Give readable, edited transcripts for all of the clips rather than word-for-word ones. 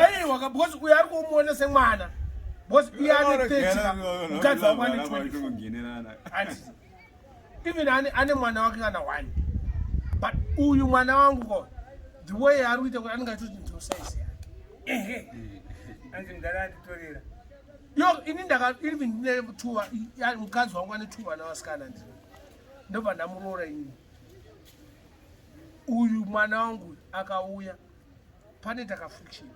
Aiwa, because uyo ari kumuona semwana, because iye ane 30, mukadzi wangu ane 24, even ane mwana wake kana one, but uyu mwana wangu ko the way ari kuita kuti anenge achitoti ndo size yake. Ehe, anzi mudhara atitorera. Yo, ini ndaka even ndine two, mukadzi wangu ane two vana vasikana, ndini ndobva ndamuroora inini. Uyu mwana wangu akauya pane takafriction.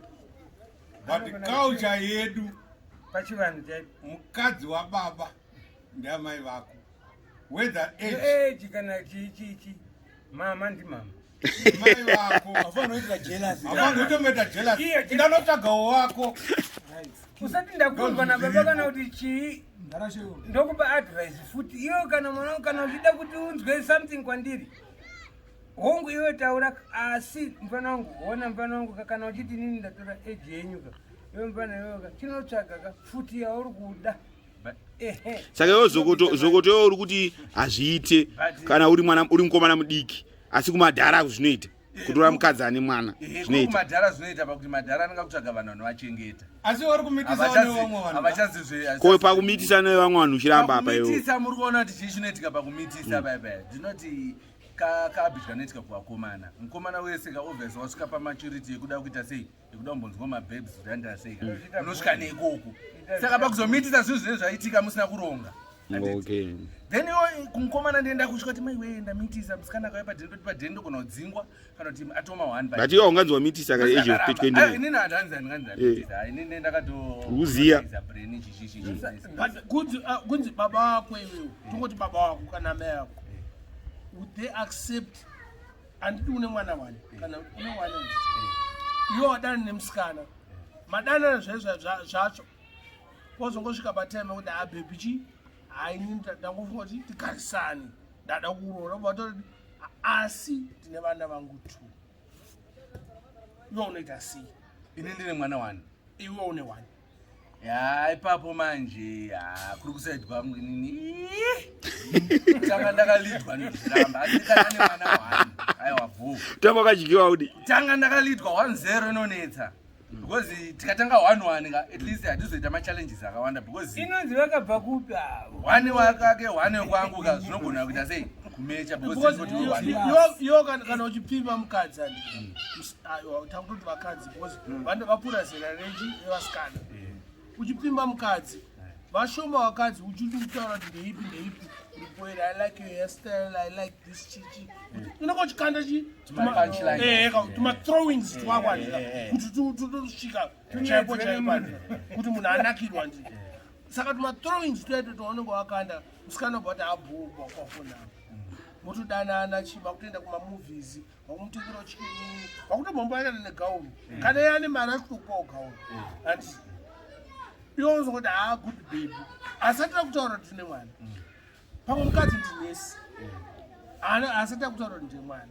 But culture yedu pachivanhu chaipo, mukadzi wababa ndeamai vako, whether age age kana chii chii, mama ndimama. Mai vako. Hafanoitira jealous. Hafangotometa jealous. Iye. Indanotsvagawo wako. Usati ndakundwa nababa kana kuti chii, ndokupa advice futi iwe kana mwana wangu, kana uchida kuti unzwe something kwandiri, hongu, iwe taura, asi mufana wangu, ona mufana wangu ka, kana uchiti inini ndatora age yenyu ka, iwe mufana iwewe ka, chinotsvaga ka futi yauri kuda. Ehe. Saka iwe Zokoto, Zokoto, iwe uri kuti hazviite kana uri mwana, uri mukomana mudiki, asi kumadhara zvinoita kutora mukadzi ane mwana? Zvinoita. Kumadhara zvinoita pakuti madhara anenge kutsvaga vanhu vanovachengeta. Asi vari kumitisawo nevamwe vanhu. Havachazizve. Ko pakumitisa nevamwe vanhu uchiramba apa iwe? Pakumitisa, muri kuona kuti chii chinoitika pakumitisa paya paya? Ndinoti kaabhi kanoitika kuvakomana, mukomana wese ka, obvious wasvika pamaturity yekuda kuita sei, yekuda kumbonzwa mababes kuti anoita sei ka, unosvika neikoko. Saka pakuzomitisa, zvinhu zvinenge zvaitika musina kuronga. Then iwo kumukomana ndienda kusvika kuti maiwe, ndamitisa musikana akauya padheni peti, padheni ndogona kudzingwa kana kuti atoma one. But iwe unganzi wamitisa ka age of 29? Inini handanzi handinganzi ndamitisa, inini ndakato Uziya. Brain chichichi. But kunzi baba wako iwewe, tongoti baba wako kana mai yako, would they accept? Handiti une mwana wani kana une mwana, iwe wadana nemusikana, madanana zvacho, wazongosvika patime yekuti, "Ha, baby, chi haini ndangofunga kuti tigarisane, ndada kuroora," vatoti, "Asi ndine vana vangu two." Iwe unoita sei? Ini ndine mwana wani? Iwe une one. Ya, ipapo manje, ha, kuri kuside kwangu inini tanga ndakalidwa nezviramba, asi kana nemwana wani, aiwa, bho. Tamba wakadyiwa udi. Tanga ndakalidwa 1-0 inonetsa because tikatanga 1-1 ka, at least hatizoita machallenges akawanda because Inonzi vakabva kupi avo? One wakake, one kwangu ka, zvinogona kuita sei, kumecha because Because ingoti one. iwo kana uchipima mukadzi, andi aiwa, takutoti vakadzi because vanhu vapfuura zera renji revasikana. Uchipimba mukadzi, vashoma vakadzi uchiti kutaura kuti ndeipi ndeipi ripoera, "I like your hairstyle, I like this," chichi unenge uchikanda chi Tuma punchline. Tuma throwings twako, andika kuti tutosvika chaipo chaipo, andika kuti munhu anakirwa ndi. Saka tuma throwings tuyaito twaunenge wakanda, musikana ubva kuti abhubwa kwafona, motodanana, chi vakutoenda kumamovies, vakumutengera chinyi, vakutombomboaitana negauni, kana iye ane mari achitokupawo gauni, andi iwe unozongoti, "Ha, good baby," asati akutaura kuti tine mwana. Pamwe mukadzi ndinesi, asati akutaura kuti ndine mwana,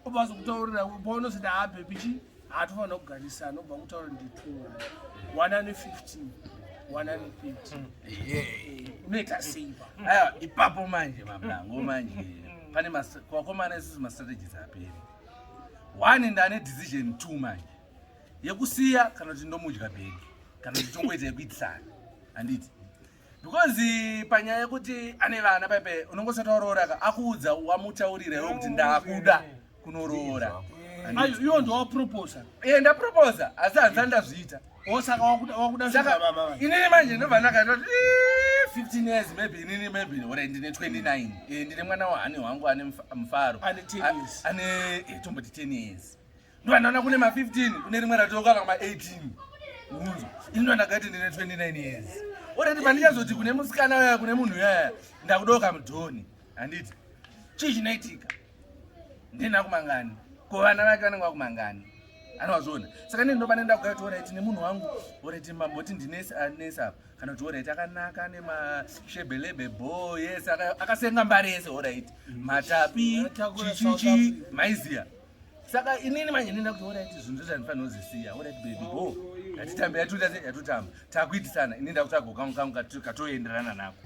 obva azokutaurira paunozoti, "Ha, baby, chi hatofanira kugarisana," obva kutaura kuti ndi two mwana, one ane 15, one ane 30. Unoita sei pa? Aiwa, ipapo manje mablango manje pane kuvakomana isusu mastrategies aperi. One, ndane decision two manje yekusiya kana kuti ndomudya bhegi kana kuti tongoita yekuitisana, handiti? Because panyaya yekuti ane vana paipe, unongosati waroora ka, akuudza, wamutaurira iwe kuti ndakuda kunoroora. Ayo, iwo ndowaproposa? Iye ndaproposa, asi handisati ndazviita. O, saka wakuda Saka sugar mama vai. Inini manje ndobva ndakatoti 15 years maybe, inini maybe ore ndine 29, ndine mwana wahani wangu ane mufaro. Ane 10 years. Ane tomboti 10 years. Ndobva ndaona kune ma15, kune rimwe ratokana kuma18 unzo. Ini ndo ndakati ndine 29 years already. Pandichazoti kune musikana uya, kune munhu uyaya, ndakudoka mudhoni, handiti? Chii chinoitika? Ndina kumangani ko vana vake vanenge vakumangani, anowazviona. Saka ndini ndoba nenda kugaiti, alright, nemunhu wangu, alright, mamboti ndinesi anesi apa, kana kuti alright, akanaka, ane mashebelebe bo yese, akasenga mbari yese, alright, matapi. Atakura South Chichichi Africa. maiziya. Saka inini manje ndinda kuti, alright, zvinhu zvezvandifanira kuzisiya. Alright, baby, bo ngatitambe. Yatuita sei? Yatutamba, takuitisana. Ini ndakutsvaga kangu kangu katoenderana nako,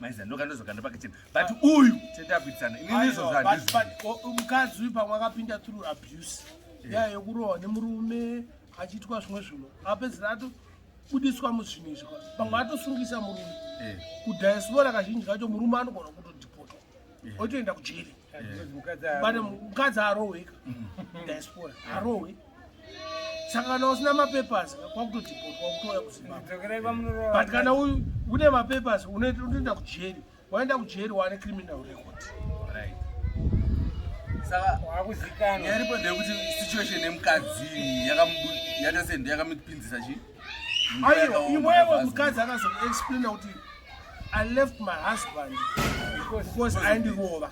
maiziya, ndokandozokanda pakicheni, but uyu tendakuitisana inini izvozvo Aiwa, handizvi. but mukadzi uyu pamwe akapinda through abuse. Yaya yekurohwa nemurume achiitwa zvimwe zvinhu, apedzera atobudiswa muzvinhu izvi, pamwe atosungisa murume. Kudiaspora kazhinji kacho murume anogona kutodhipotwa, otoenda kujeri. Mukadzi But mukadzi arohweka diaspora, arohwe. Saka kana usina mapapers, kwakutodhipotwa, kutouya kuZimbabwe. Dzokerai kwamunorova. But kana une mapapers, unoenda kujeri. Waenda kujeri, wane criminal record. Right, saka wakuzikanwa. Nyaya iripo ndeyekuti situation yemukadzi yatasendo yakamupinzisa chi Aiwa, iwewe mukadzi akazokuexplaina kuti I left my husband because aindirova.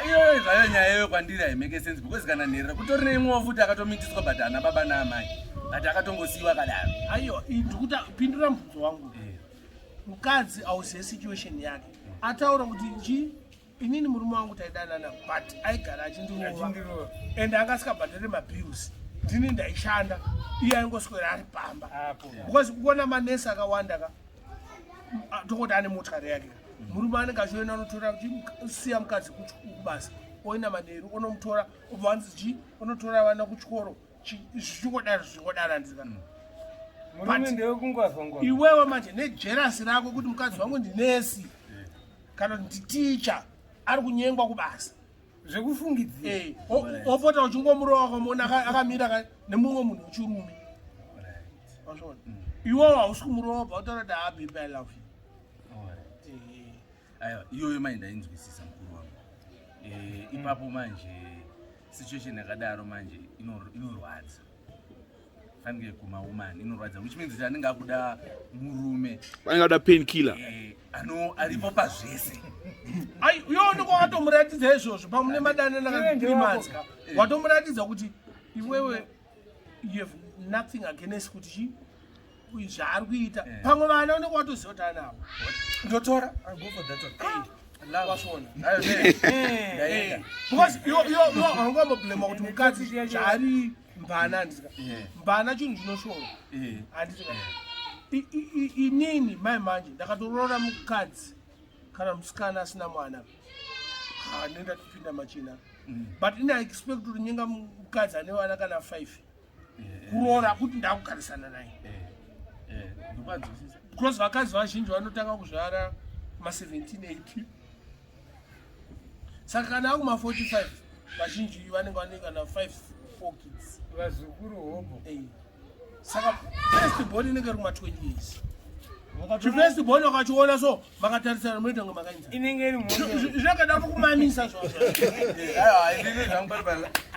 Iyoyo zvayo nyaya iyoyo kwandiri haimake sense, because kana nherera kutori neimwewo futi akatomitiswa, but haana baba naamai, but akatongosiyiwa akadaro. Aiwa, ndikuti pindura mubvunzo wangu. Mukadzi auzive situation yake, ataura kuti chi inini murume wangu taidanana, but aigara achindirova. Achindirova. And anga asikabhadhari mabills, ndini ndaishanda, iye aingoswera ari pamba. Apo. Because kuona manesi akawanda ka, tongoti ane motikari yake, murume anenge achienda unotora, siya mukadzi kubasa, oenda manheru onomutora, obva wanzi chi onotora vana kuchikoro, zvichingodaro zvichingodaro, handizika? Murume ndewekungwavha ngwavha. Iwewe manje nejealousy rako kuti mukadzi wangu ndinesi kana kuti nditicha, ari kunyengwa kubasa. Zvekufungidzira. Opota uchingomurova, ukamuona akamira nemumwe munhu wechirume. Wazviona, iwewe hausi kumurova, bva utaura kuti, "Ah, baby, I love you." Aiwa, iyoyo manje ndainzwisisa, mukuru wangu. Ipapo manje situation yakadaro manje inorwadza, fanike kumawoman inorwadza, which means kuti anenge akuda murume Vanenge vada pain killer. Ano aripo pazvese. Ai, iwe unenge wakatomuratidza izvozvo pamune madanana Iwe kana ndewako. 3 months ka, watomuratidza kuti iwewe you have nothing against kuti chi zvaari kuita. Pamwe vana unenge watoziva kuti anavo. Ndotora. I go for that one. Love. Wasvona. Ayo, ndaenda. Because iwe haungamboblema kuti mukadzi zvaari mbana, handisika? Mbana chinhu chinoshorwa, handisika? Inini mai manje ndakatoroora mukadzi kana musikana asina mwana, nenda topinda machena, but ina expect kuti nyenga mukadzi ane vana kana 5, kuroora kuti ndakugarisana naye. Ndopanzwisisa. Because vakadzi vazhinji vanotanga kuzvara ma17, 18, saka kana akuma45, vazhinji vanenge vane kana 5, 4 kids. Vazukuru hobo. Saka first born inenge iri kuma20 years. Chifirst born wakachiona, so makatarisana, munoita kunge makainza. Inenge iri mhondo. Zvakada kukumamisa zvazvo. Aiwa, inini zvangu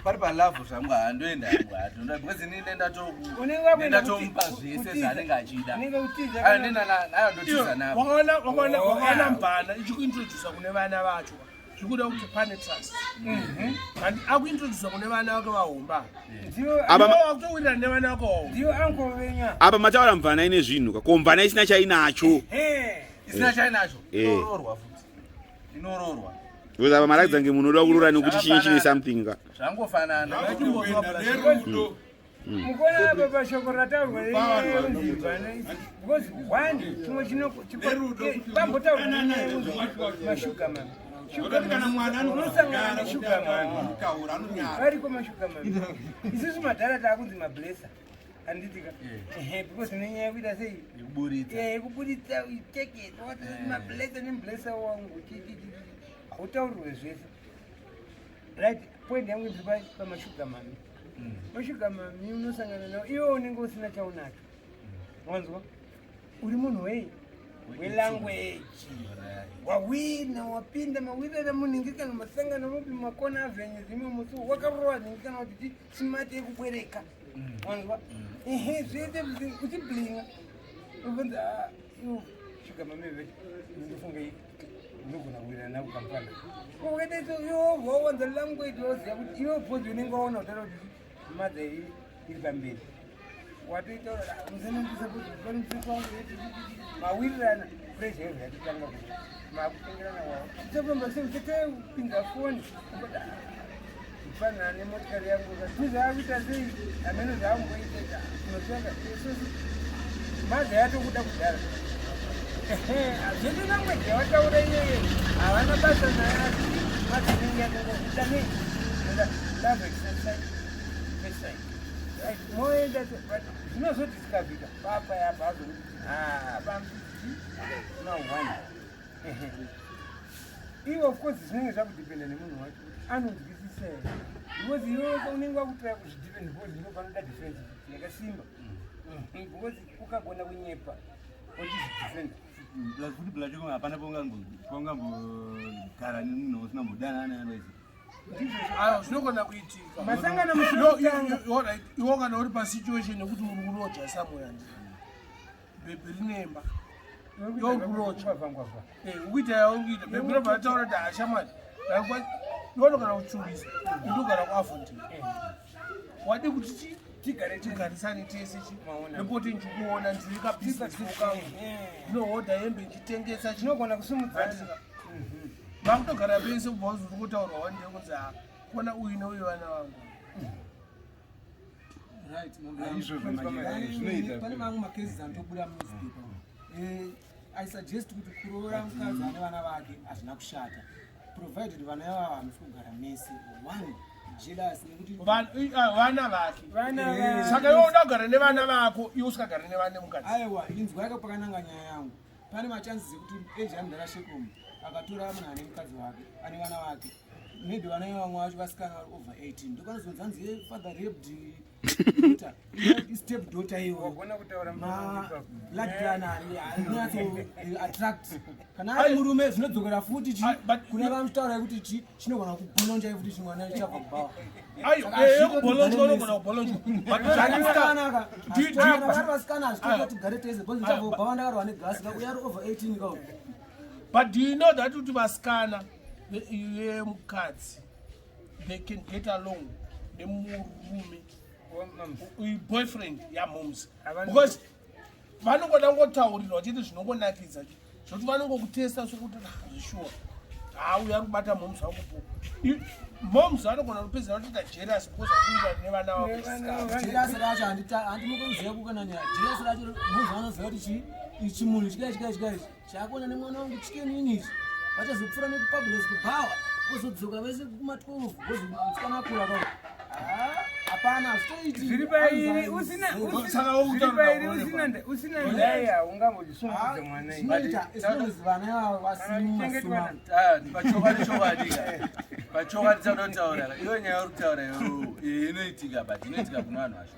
pari palove zvangu, handoenda hangu, handonda, because inini Unenge wakuenda ndatomupa zvese kutiza. zvaanenge achida. Unenge utiza. Aiwa, aiwa, ndotiza navo. Wakaona mbana ichikuintrodusa kune vana vacho, zvikuda kuti pane trust, and akuintrodusa kune vana vake vahomba. Ndiyo. Wakutowirirana nevana vake vahomba. Ndiyo anko venya. Apa mataura mvana ine zvinhu ka, ko mvana isina chainacho? Isina chainacho, inoroorwa futi, inoroorwa. Because apa maratidza nge munoda kuroora nekuti chinyi chine something ka. Zvangofanana. Kuenda nerudo. Mukuona apa pashoko rataurwa nenyaya, because one chimwe Nerudo kuti pambotaurwa mudanana zvacho. masugar mummy. Zvekuti kana mwana Unosangana nesugar mummy. anotaura, anonyara. Variko masugar mummy. Isusu madhara taakunzi mablesser, handitika? Ehe, because nenyaya yekuita sei? Yekuburitsa. Yekubuditsa cheke, mablesser nemublesser wangu. Hautaurirwe zvese, right? Point yangu iri pamasugar mummy. Masugar mummy unosangana nawo, iwe unenge usina chaunacho, wanzwa? Uri munhu wei welanguage, wawina, wapinda mawirira munhingi kana masangano mupi makona avenues imo musi wakarova nhingi kana kuti smart yekubwereka, wanzwa? Ehe, zvese uchiblinga, ubvunza iwo sugar mummy veti ndinofunga unogona kuwirana nako kamfana ukaita iwo wawanza language, waziva kuti iwe bhodzi unenge waona kutaura kuti madha iri pamberi, watoitaura musanandisa kuti pamusisi wangu mawirirana, pressure yobva yatotanga kuti makutengerana wavo chafamba sei, uchatopinza foni kufanana nemotikari yangu tizaakuita sei, hameno zvaamboita, unotsvaka isusu madha yatokuda kudhara. Zvese language yawataura iyoyo havana basa nayo, asi madha inenge yatongokuda nei? Love at first sight. side, right, moenda, but zvinozodiscoverika papa yapa azokuti ah, bambi ma one. Iwe, of course, zvinenge zvakudependa nemunhu wacho kuti anonzwisisa here, because iwe unenge wakutry kuzvidefend, because ndo panoda defense yakasimba. Because ukagona kunyepa uchizvidefenda. Plus futi blacho, hapana paungambogara nemunhu usina mbodanana naye. Ayo, zvinogona kuitika. Masangano musi No, wekutanga. Alright, iwe kana uri pasituation yekuti uri kuroja somewhere, ndi bhebhi rinemba. Iwe kuroja. Ngwavha. Ukuita yauri kuita, bhebhi robva rataura kuti, "Hashamwari, iwe unogona kuchuvisa, indogara kuAvondale, wadi kuti chi Tigare tese." Tigarisane tese chi Maona. ndipoti ndichikuona, ndiri kabhizinesi kangu, ndinohodha hembe ndichitengesa chi. Tinogona kusumudzana. Makutogara pese, kubva uzuri kutaurwa one day kunzi, "Ha, kona uyu neuyu vana vangu." Right. Izvozvo manje zvinoita. Pane mamwe macases anotobuda munewspaper. I suggest kuti kuroora mukadzi ane vana vake hazvina kushata, provided vana ivava hamusi kugara mese. One, jealous nekuti Vana vake. Vana Saka iwe uda kugara nevana vako, iwe usikagara nevana nemukadzi? Aiwa, inzwa yakapakananga nyaya yangu. Pane machances ekuti age yamundarashekomu akatora munhu ane mukadzi wake, ane vana vake, maybe vana vevamwe vacho vasikana vari over 18, ndokanozonzi hanzi father raped daughter, step daughter iyoyo. Wagona kutaura. Blood plan anonyatso attract kana ari murume, zvinodzokera futi chi Ai, kuna vanotaura kuti chi chinogona kubholonja futi chimwana chabva kubhawa. Ayo, kubholonjwa, unogona kubholonjwa, but Vasikana, vari vasikana, Ayo. hazvitoti tigare tese because ndichabva kubhawa ndakarwa negasi, kauya ari over 18 kau. But do you know that kuti vasikana vemukadzi, they can get along nemurume boyfriend yamoms? Because vanongoda ngotaurirwa chete, zvinongonakidza zvokuti vanongokutesta sokuti, "Ah, zvishuwa, ha, uyu ari kubata moms vangu po." Moms vanogona kupedzera kutoita jealous because akuita nevana vavo vechisikana. Jealous racho handimukoziva kukana nyaya. Jealous racho, munhu anoziva kuti chi ichi munhu chikai chikai chikai ichi chakuona nemwana wangu chikenini ichi, vachazopfuura nekupublic kubhawa, vozodzoka vese kuma12, vozomusikana akura kau, hapana, hazvitoiti. Zviri pairi usina Saka wokuta zviri pairi kuti usina ndaya ungambozvisungudza mwana iyi. Zvinoita as long as vana ivava vasiri mumasuma. Ah, pachokwadi, chokwadi ka, pachokwadi chaunotaura, iwe nyaya uri kutaura iwewe inoitika, but inoitika kuna vanhu vasho.